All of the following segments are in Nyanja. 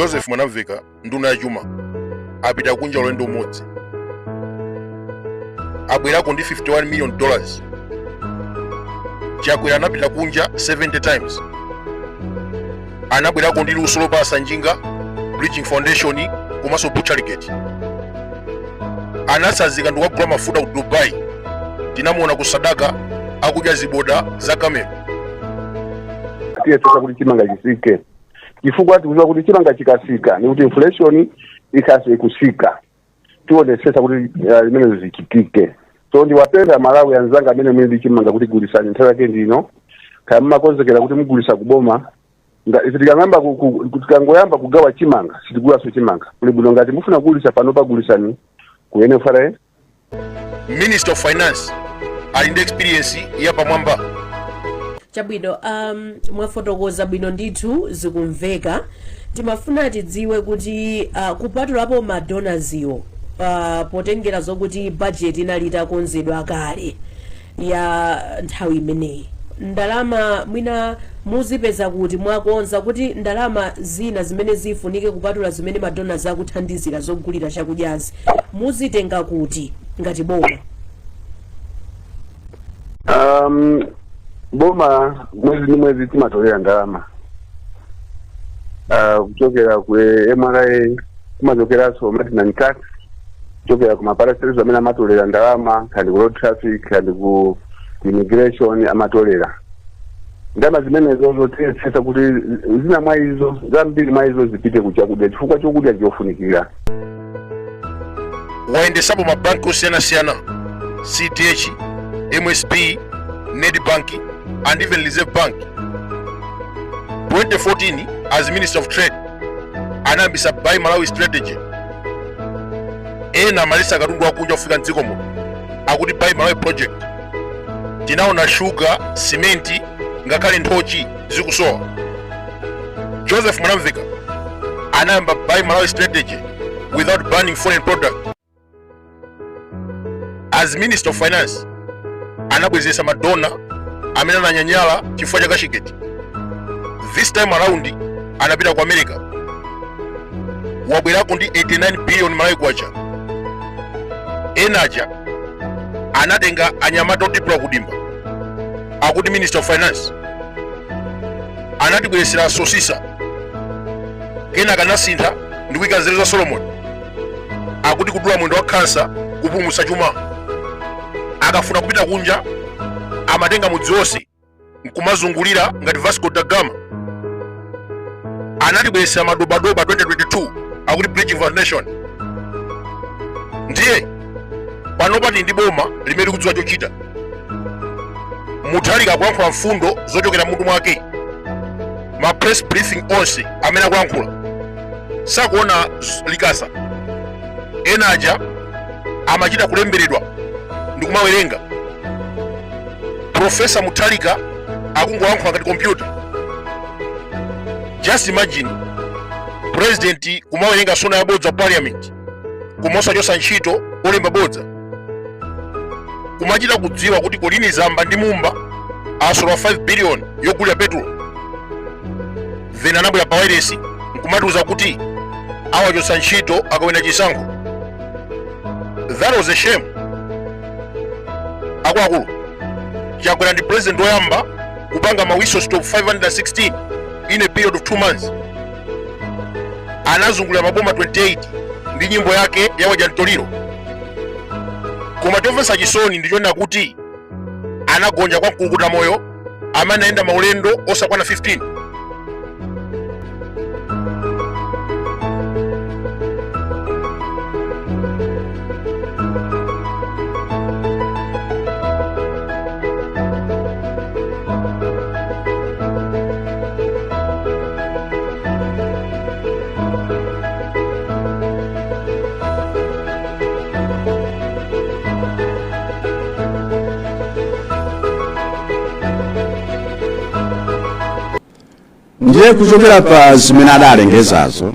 Joseph Mwanamveka, nduna ya chuma, apita kunja ulendo umodzi, abwerako ndi $51 million. Chakwera anapita kunja 70 times, anabwerako ndi luso lopalasa njinga, bridging foundation komanso butchery gate. Anasazika ndikukagula mafuta ku Dubai. Tinamuona ku Sadaka akudya ziboda za kamelo. Tiyesesa kuti chimanga chisike, chifukwa tikudziwa kuti chimanga chikasika ni kuti inflation ikase ikusika. Tionesesa kuti zimenezo zichitike. So ndiwapempha Malawi anzanga amene muli ndi chimanga kuti gulisani, nthawi yake ndino. Kaya mumakonzekera kuti mugulisa kuboma, ife tikangoyamba kugawa chimanga sitigulaso chimanga. Kuli bwino ngati mufuna kugulisa pano pagulisani ku NFRA. Minister of Finance ali ndi experience yapamwamba. Chabwino, mwafotokoza bwino ndithu, zikumveka. Timafuna tidziwe kuti kupatulapo ma donors-iwo, potengera zokuti budget inali itakonzedwa kale ya nthawi imeneyi, ndalama mwina muzipeza kuti? Mwakonza kuti ndalama zina zimene zifunike kupatula zimene ma donors akuthandizira zogulira chakudyazi muzitenga kuti ngati boma? Boma mwezi ndi mwezi timatolera ndalama kuchokera ku MRA, kumachokeranso maintenance tax, kuchokera ku ma parastatals amene amatolera ndalama, kandi ku road traffic, kandi ku immigration amatolera ndalama zimenezo. Zotiyesetsa kuti zina mwa izo, zambiri mwa izo zipite ku chakudya, chifukwa chokudya chofunikira. Wayendesapo mabanki osiyanasiyana, CDH, MSB, Nedbank and even Reserve Bank. 2014, as Minister of Trade, anayambisa Buy Malawi strategy. Ena amalesa katundu wakunja kufika mdziko muno, akuti Buy Malawi project. Tinaona shuga, simenti, ngakhale nthochi zikusowa. Joseph Mwanamveka anayamba Buy Malawi strategy without banning foreign product. As Minister of Finance, anabwezesa ma donor amene ananyanyala chifukwa cha Cashgate. This time around anapita ku America, wabwerako ndi 89 billion Malawi kwacha. Enaja anatenga anyamata otipula kudimba, akuti Minister of Finance. Anatibweresera sosisa, kenaka anasintha ndi kuyika nzeru za Solomon, akuti kudula mwendo wa khansa kupulumutsa chuma. Akafuna kupita kunja amatenga mudzi wonse nkumazungulira ngati Vasco da Gama. Anatibweresera madobadoba 2022, akuti bridging foundation. Ndiye panopa tili ndi boma limene likudziwa chochita. Mutharika akulankhula mfundo zochokera mutu mwake. Ma press briefing onse amene akulankhula sakuona likasa. Ena aja amachita kulemberedwa ndi kumawerenga. Profesa Mutharika akungolankhula ngati kompyuta. Just imagine president kumawerenga sona yabodza parliament, koma osachotsa ntchito olemba bodza, kumachita kudziwa kuti Colleen Zamba ndi Mumba asolola 5 billion yogulira petulo, then anabwera pa wireless nkumatiuza kuti awachotsa ntchito akawina chisankho. That was a shame. Akuluakulu, Chakwera ndi president woyamba kupanga ma whistle stop 516 in a period of 2 months. Anazungulira maboma 28 ndi nyimbo yake ya wadya mtoliro. Koma chomvetsa chisoni ndi chonena kuti anagonja kwa mkulukuta moyo amene anayenda maulendo osakwana 15. Ndiye kuchokera pa zimene adalengezazo,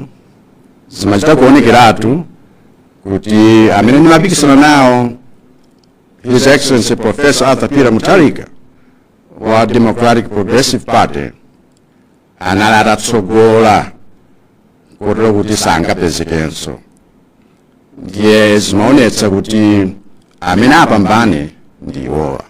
zimachita kuonekeratu kuti amene ndimapikisana nawo, His Excellency Professor Arthur Peter Mutharika wa Democratic Progressive Party, anali atatsogola Kotero kuti sangapezekenso. Ndiye zimaonetsa kuti amene apambane ndi iwowa.